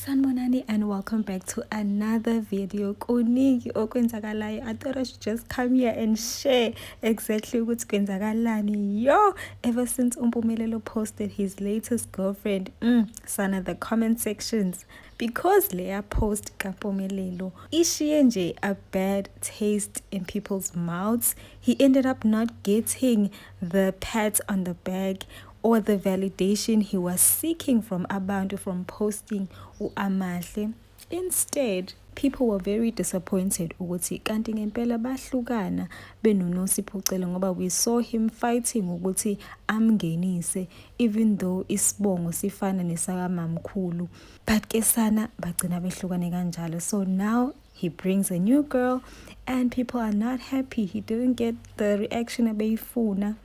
Sanibonani and welcome back to another video. Kuningi okwenzakalayo. I thought I should just come here and share exactly ukuthi kwenzakalani. Yo, ever since uMpumelelo posted his latest girlfriend, sana the comment sections because leya post kaMpumelelo ishiye nje a bad taste in people's mouths. He ended up not getting the pat on the back or the validation he was seeking from abantu from posting uAmahle. Instead, people were very disappointed ukuthi kanti ngempela bahlukana benoNosipho Cele ngoba we saw him fighting ukuthi amngenise even though isibongo sifana nesakamamkhulu, but ke sana bagcina behlukane kanjalo. So now he brings a new girl and people are not happy. He didn't get the reaction abeyifuna.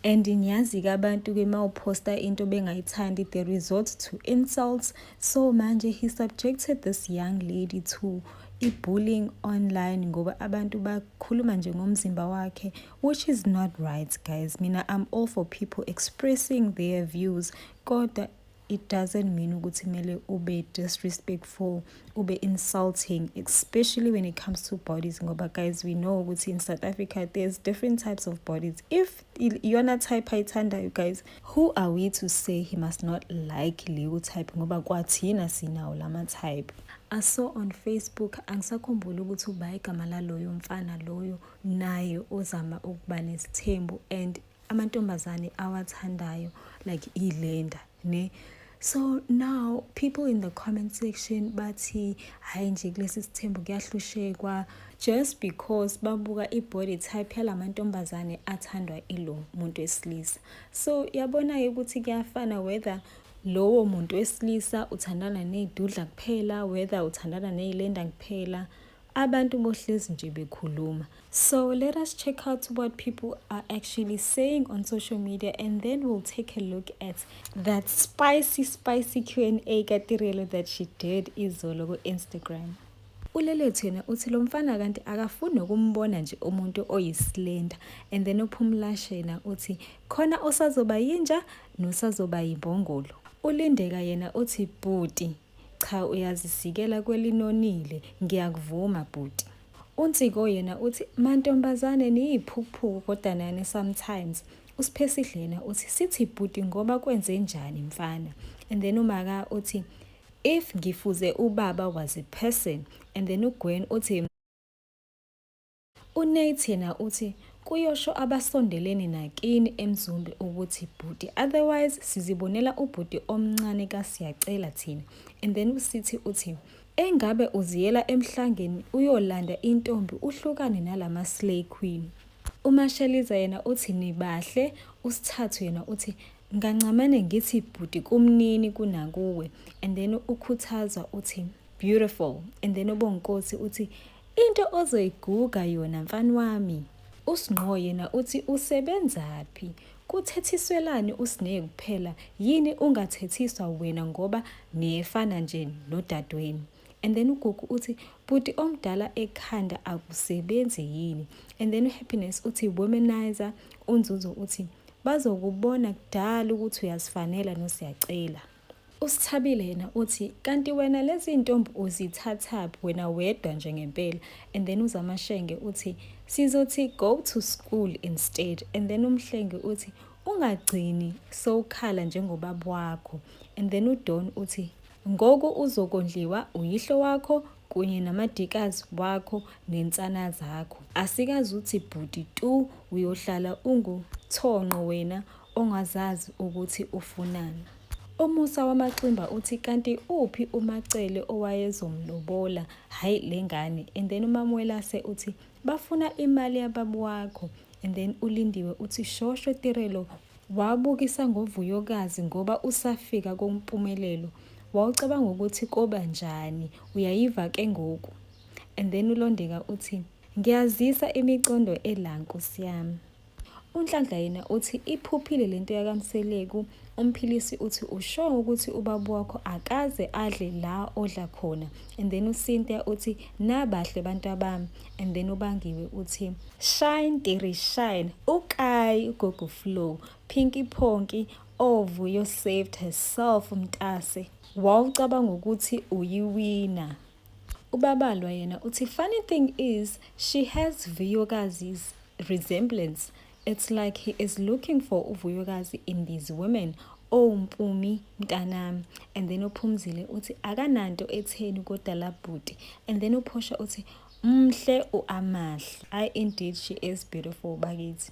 And ngiyazi-ke abantu-ke uma uphosta into bengayithandi, they resort to insults. So manje he subjected this young lady to i-bullying online ngoba abantu bakhuluma nje ngomzimba wakhe, which is not right, guys. Mina, I'm all for people expressing their views, kodwa it doesn't mean ukuthi kumele ube disrespectful, ube insulting, especially when it comes to bodies, ngoba guys, we know ukuthi in South Africa there's different types of bodies. If iyona type ayithandayo, guys, who are we to say he must not like leyo type, ngoba kwathina sinawo lama type? I saw on Facebook, angisakhumbuli ukuthi uba igama laloyo mfana loyo naye ozama ukuba nesithembu and amantombazane awathandayo like ilenda ne. So now people in the comment section bathi hayi nje kulesi sithembu kuyahlushekwa just because babuka i-body type yalamantombazane athandwa ilo muntu wesilisa. So yabona-ke ukuthi kuyafana whether lowo muntu wesilisa uthandana ney'dudla kuphela, whether uthandana ney'lenda kuphela, abantu bohlezi nje bekhuluma. So let us check out what people are actually saying on social media and then we'll take a look at that spicy, spicy Q&A kaTirelo that she did izolo ku-Instagram. Ulelethu yena uthi lo mfana kanti akafuni nokumbona nje umuntu oyislender. And then uPhumlashe yena uthi khona osazoba yinja nosazoba yimbongolo. Ulindeka yena uthi bhuti cha, uyazisikela kwelinonile, ngiyakuvuma bhuti. Unsiko yena uthi mantombazane niyiphukuphuku kodwa nani sometimes. Usiphesihle yena uthi sithi bhuti ngoba kwenze njani mfana. And then umaka uthi if ngifuze ubaba was a person. And then uGwen uthi uNate yena uthi kuyosho abasondelene nakini eMzumbe ukuthi bhuti, otherwise sizibonela ubhuti omncane kaSiyacela thina. And then usithi uthi engabe uziyela emhlangeni uyolanda intombi uhlukane nalama slay queen. UMasheliza yena uthi nibahle. Usithathu yena uthi ngancamane ngithi bhuti kumnini kunakuwe. And then ukhuthazwa uthi beautiful. And then uBonkosi uthi into ozoyiguga yona mfana wami. Usinqo yena uthi usebenzaphi, kuthethiswelani uSine kuphela, yini ungathethiswa wena ngoba niyefana nje nodadewenu? And then uGugu uthi bhuti omdala ekhanda akusebenzi yini? And then uHappiness uthi womanizer. UNzuzo uthi bazokubona kudala ukuthi uyazifanela noSiyacela. Usithabile yena uthi kanti wena lezi ntombi uzithathaphi wena wedwa nje ngempela? And then uZamashenge uthi sizothi go to school instead. And then uMhlenge uthi ungagcini sowukhala njengobaba wakho. And then uDon uthi ngoku uzokondliwa uyihlo wakho kunye namadikazi wakho nensana zakho, asikazi uthi bhuti tu, uyohlala unguthonqo wena ongazazi ukuthi ufunani. Umusa wamaximba uthi kanti uphi uMacele owayezomlobola, hhayi le ngane? And then uMamwelase uthi bafuna imali yababa wakho. And then uLindiwe uthi shosho Tirelo wabukisa ngoVuyokazi ngoba usafika koMpumelelo, wawucabanga ukuthi koba njani, uyayiva ke ngoku. And then uLondeka uthi ngiyazisa imicondo ela nkosi yami. UNhlanhla yena uthi iphuphile lento yakaMseleku. Umphilisi uthi usho ukuthi ubaba wakho akaze adle la odla khona. And then uCynthia uthi nabahle bantu abami. And then uBangiwe uthi shine Tiri shine, ukayi uGogo Flow, Pinky Ponky. Oh, Vuyo saved herself, mntase. Wawucabanga ukuthi uyiwina. Ubabalwa yena uthi, "Funny thing is she has Vuyokazi's resemblance. It's like he is looking for uVuyokazi in these women. Oh, Mpumi mntanami." And then uPhumzile uthi, "Akananto etheni kodwa labhuti." And then uPhosha uthi, "Mhle uAmahle." I indeed, she is beautiful, bakithi.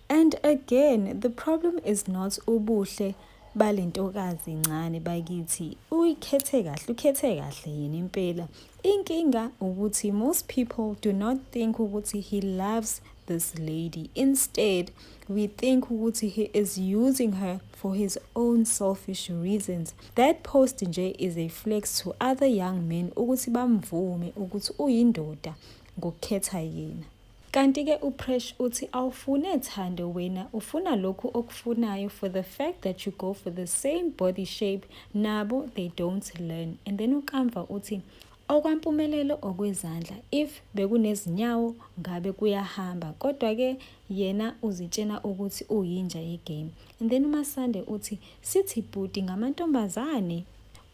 And again, the problem is not ubuhle balentokazi incane, bakithi. Uyikhethe kahle, ukhethe kahle yena impela. Inkinga ukuthi most people do not think ukuthi he loves this lady. Instead, we think ukuthi he is using her for his own selfish reasons. That post nje is a flex to other young men ukuthi bamvume ukuthi uyindoda ngokukhetha yena. Kanti-ke uPresh uthi, "Awufune thando wena, ufuna lokhu okufunayo. For the fact that you go for the same body shape nabo, they don't learn." And then uKamva uthi, "OkwaMpumelelo okwezandla, if bekunezinyawo ngabe kuyahamba, kodwa-ke yena uzitshena ukuthi uyinja yegame." And then uMasande uthi, "Sithi bhuti ngamantombazane."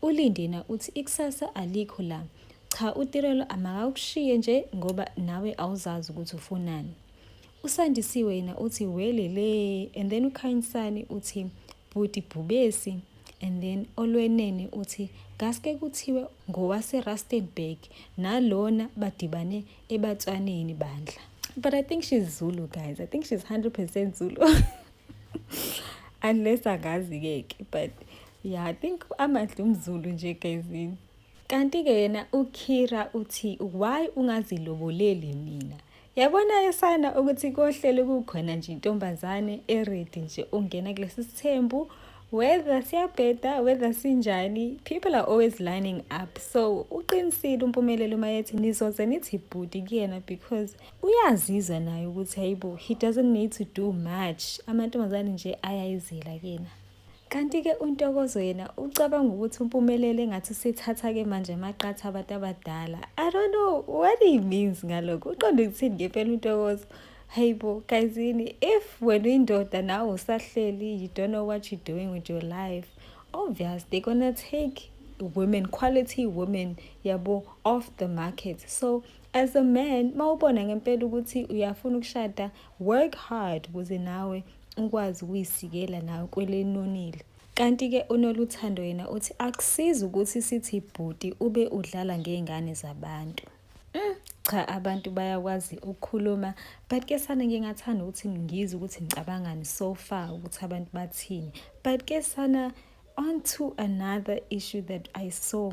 ULindina uthi, "Ikusasa alikho la. Cha, uTirelo amakakushiye nje ngoba nawe awuzazi ukuthi ufunani." USandisiwe yena uthi, "Welele." And then uKhanyisani uthi, "Bhuti bhubesi." And then Olwenene uthi, "Ngaske kuthiwe ngowase-Rustenburg nalona, badibane ebatswaneni bandla." But I think she's Zulu, guys. I think she's 100% Zulu, unless angazi-ke ke, but yeah, I think Amahle umZulu nje, gayizini. Kanti-ke yena uKira uthi, "Why ungaziloboleli mina?" Yabona sana ukuthi kohlele kukhona nje intombazane e-ready nje ungena kulesi sithembu, whether siyabheda, whether sinjani, people are always lining up. So uqinisile uMpumelelo uma ethi nizoze nithi bhuti kuyena, because uyazizwa naye ukuthi hayibo, he doesn't need to do much, amantombazane nje ayayizela kuyena. Kanti-ke uNtokozo yena ucabanga ukuthi uMpumelelo engathi usethatha-ke manje amaqatha abantu abadala. I don't know what he means ngalokho. Uqonde ukuthini ngempela uNtokozo? Hayibo gayizini, if wena uyindoda nawe usahleli, you don't know what you're doing with your life, obvious they're gonna take women, quality women, yabo, off the market. So as a man, mawubona ngempela ukuthi uyafuna ukushada, work hard ukuze nawe ukwazi ukuyisikela nawe kwelenonile. Kanti-ke uNoluthando yena uthi, "Akusizi ukuthi sithi bhuti ube udlala ngey'ngane zabantu." Cha, abantu bayakwazi ukukhuluma, but ke sana ngingathanda ukuthi ngizwe ukuthi ngicabangani so far, ukuthi abantu bathini. But ke sana, on to another issue that I saw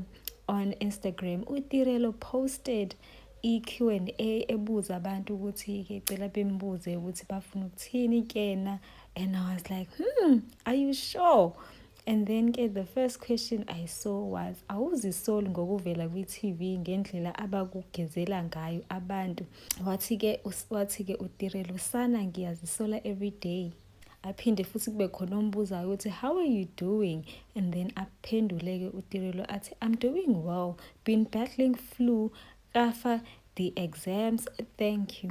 on Instagram. UTirelo posted i-Q&A ebuza abantu ukuthi-ke cela bembuze ukuthi bafuna ukuthini kena, and I was like, are you sure?" And then ke the first question I saw was, "Awuzisoli ngokuvela kwi-TV ngendlela abakugezela ngayo abantu?" Wathi-ke uTirelo, "Sana, ngiyazisola every day." Aphinde futhi kube khona ombuzayo ukuthi, "How are you doing?" And then aphendule-ke uTirelo athi, "I'm doing well, been battling flu, kafa the exams, thank you."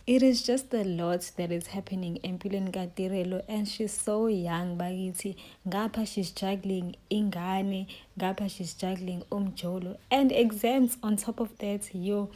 It is just a lot that is happening empilweni kaTirelo, and she's so young, bakithi. Ngapha she's juggling ingane, ngapha she's juggling umjolo and exams on top of that, yo.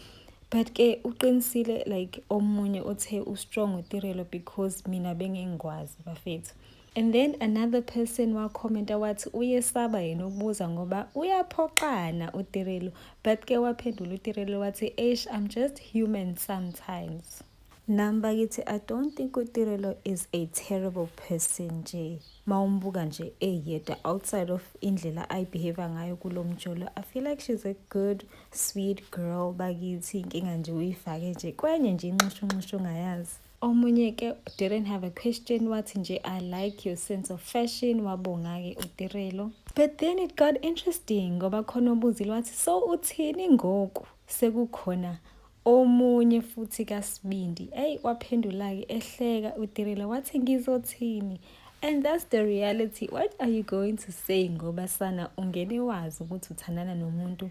But ke uqinisile, like omunye othe u-strong uTirelo, because mina bengengikwazi, bafethu. And then another person wakhomenta wathi uyesaba yena ukubuza ngoba uyaphoqana uTirelo, but ke waphendula uTirelo wathi, "Eish, I'm just human sometimes." Nami bakithi, I don't think uTirelo is a terrible person nje. Mawumbuka nje eyedwa, outside of indlela ayibehave ngayo kulo mjolo, I feel like she's a good, sweet girl, bakithi. Inkinga nje uyifake nje kwenye nje inxushunxushu ongayazi. Omunye ke didn't have a question, wathi nje, "I like your sense of fashion." Wabonga-ke uTirelo. But then it got interesting ngoba khona obuzile wathi, "So uthini ngoku sekukhona omunye futhi kaSibindi?" Eyi, waphendula-ke ehleka uTirelo wathi, "Ngizothini?" And that's the reality. What are you going to say? Ngoba sana ungene wazi ukuthi uthandana nomuntu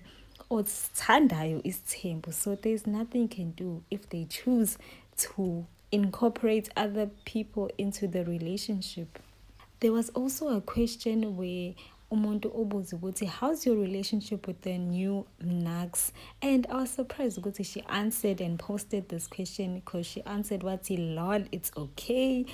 osithandayo isithembu, so there's nothing you can do if they choose to incorporate other people into the relationship. There was also a question where umuntu ubuza ukuthi, "How's your relationship with the new Mnax?" And I was surprised ukuthi she answered and posted this question, because she answered wathi, "Lol, it's okay."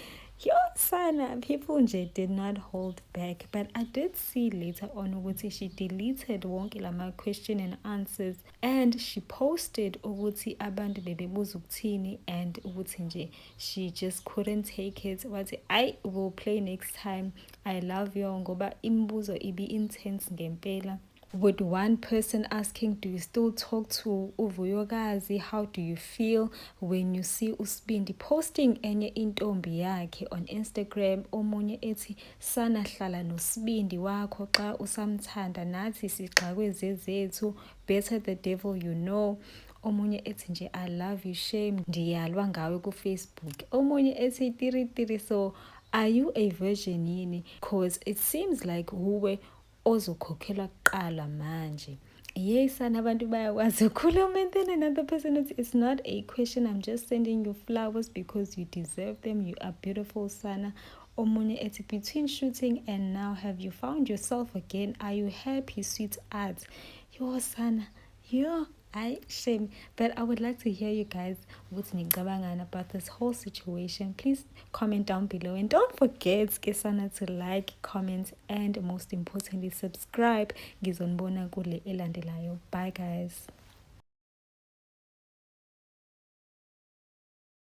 Yo sana, people nje did not hold back. But I did see later on ukuthi she deleted wonke lama question and answers, and she posted ukuthi abantu bebebuza ukuthini and ukuthi nje she just couldn't take it. Wathi, "I will play next time. I love you," ngoba imibuzo ibi intense ngempela, with one person asking, "Do you still talk to uVuyokazi? How do you feel when you see uSibindi posting enye intombi yakhe on Instagram?" Omunye ethi, "Sana, hlala noSibindi wakho xa usamthanda, nathi sixakwe zezethu, better the devil you know." Omunye ethi nje, "I love you shame, ndiyalwa ngawe ku-Facebook." Omunye ethi, "Tiri tiri, so are you a virgin yini? 'Cause it seems like wuwe ozokhokhelwa kuqala manje." Yes, sana, abantu bayakwazi ukukhuluma. And then another person uthi, "It's not a question, I'm just sending you flowers because you deserve them. You are beautiful, sana." Omunye ethi, "Between shooting and now, have you found yourself again? Are you happy, sweetheart?" Yo sana, yo, I shame. But I would like to hear you guys ukuthi nicabangani about this whole situation. Please comment down below and don't forget ke sana to like, comment and most importantly subscribe. Ngizonibona kule elandelayo. Bye guys.